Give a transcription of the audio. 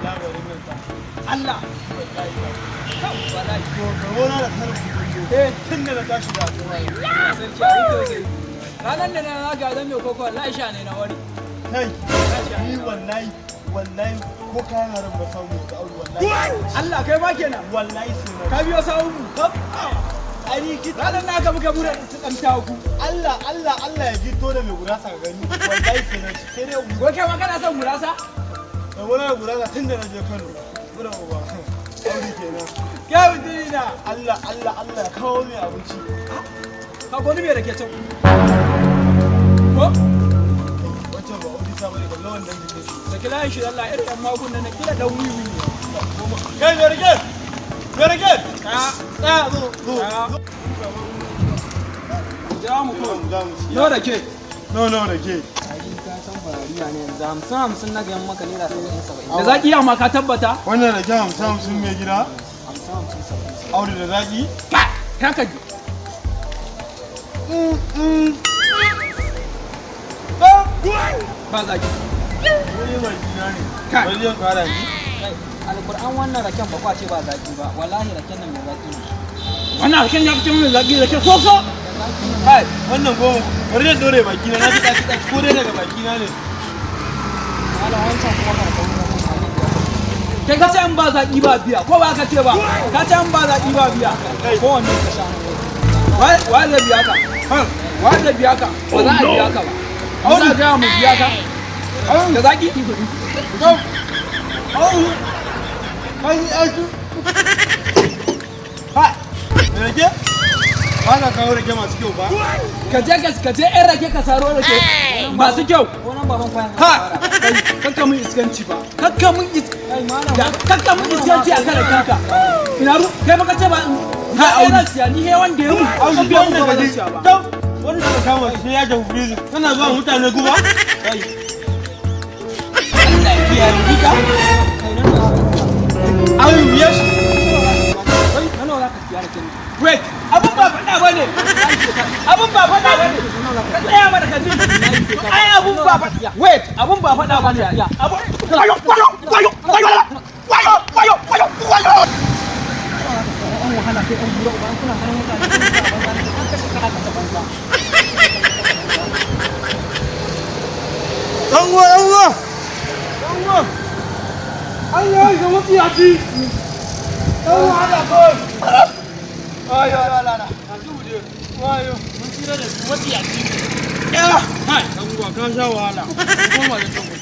Wallahi garin nan ta. Allah. Wallahi ba. Wallahi. To, rabona da karin kumallo. Eh. Tun da na tashi da asuba. Sarki, abin tausayi. Ranar da na zaga zan mai koko, wallahi sha ne na wani. Kai, ni wallahi, wallahi ko kayan haram ba samu da aure wallahi. Allah, kai ma kenan. Wallahi sai na. Ka biyo sawun mu. Ai ni ki Ranar na aka muka bude su dan taku. Allah, Allah, Allah ya gito da mai gurasa ka gani. Wallahi sai na ci. Sai dai Wai kai ma kana son gurasa? Rabona da gurasa tun da na je Kano. Gura uba. Aure kenan. Kai mutumi na. Allah, Allah, Allah ya kawo mai abinci. Ka goni mai rake can. Ko? Wancan ba ofisa bane, kalla wannan jikin shi. Da kila shi Allah irin ɗan magunan nan kila dan wiwi ne. Kai mai rake! Mai rake! Ka Tsaya, zo, zo. Tsaya. Jira mu ko. Za mu ci. No rake. No, no rake. Ai ka san barariya ne yanzu, 50 50 na gayan maka, naira 70 70. Da zaki amma ka tabbata? Wannan rake 50 50, mai gida. 50 50, 70 70. Aure da zaki. Ka ka ji. Ba zaki. Wani mai gida ne. Kai. Bari zan kara shi. Kai, alkur'an wannan raken ba kwa ce ba zaki ba, wallahi raken nan mai zaki ne. Wannan raken ya fi mai zaki, rake so so. Kai, wannan goma. Bari zan dore baki na, na ji ɗaci ɗaci ko dai daga baki na ne. Malam, wancan kuma karɓar ruwan. Kai ka ce an ba zaki ba biya ko ba ka ce ba? Ka ce an ba zaki ba biya. Kai. Kowanne ka sha. Wa zai biya ka? Wa zai biya ka? Ba za a biya ka ba. Za a gaya mu biya ka. Da zaki? Au! Kai aiki. Ha! Mai rake? Ba ka kawo rake masu kyau ba? Ka je yan rake ka saro rake masu kyau. Ko nan baban kwayan. Ha! Kai, kakka mun iskanci ba. Kakka mun is Kai malam. Da kakka mun iskanci a kan rakenka. Ina ru kai baka ce ba ha aure siya ni he wanda ya mu. Audu, An biya mu wanda ba ka zan ji. siya ba. Tau! Wanda ka kama shi sai ya tafi prison. Kana zuwa mutane guba? Kai. Allah ya kiyaye ni ka. Kai, nan da Audu, yes. Kai, nawa za ka siya raken nan? Wait, abun ba faɗa bane. Abun ba faɗa bane. Ka tsaya mana ka ji. Ai abun ba faɗa. Wait, abun ba faɗa bane. Abun Wayo, wayo, wayo, wayo, wayo, wayo, wayo, wayo. An wahala kai, an bura uba, kuna ganin mutane kuna banza ne, an kashe kana kashe banza. Ɗan uwa, ɗan uwa! Ɗan uwa! An yi ga matsiyaci! Ɗan uwa hada kawai! Ayo, ayo, lana. Wayo, mun tsira da su matsiyaci. Hai, Ɗan uwa, ka sha wahala. Koma da can.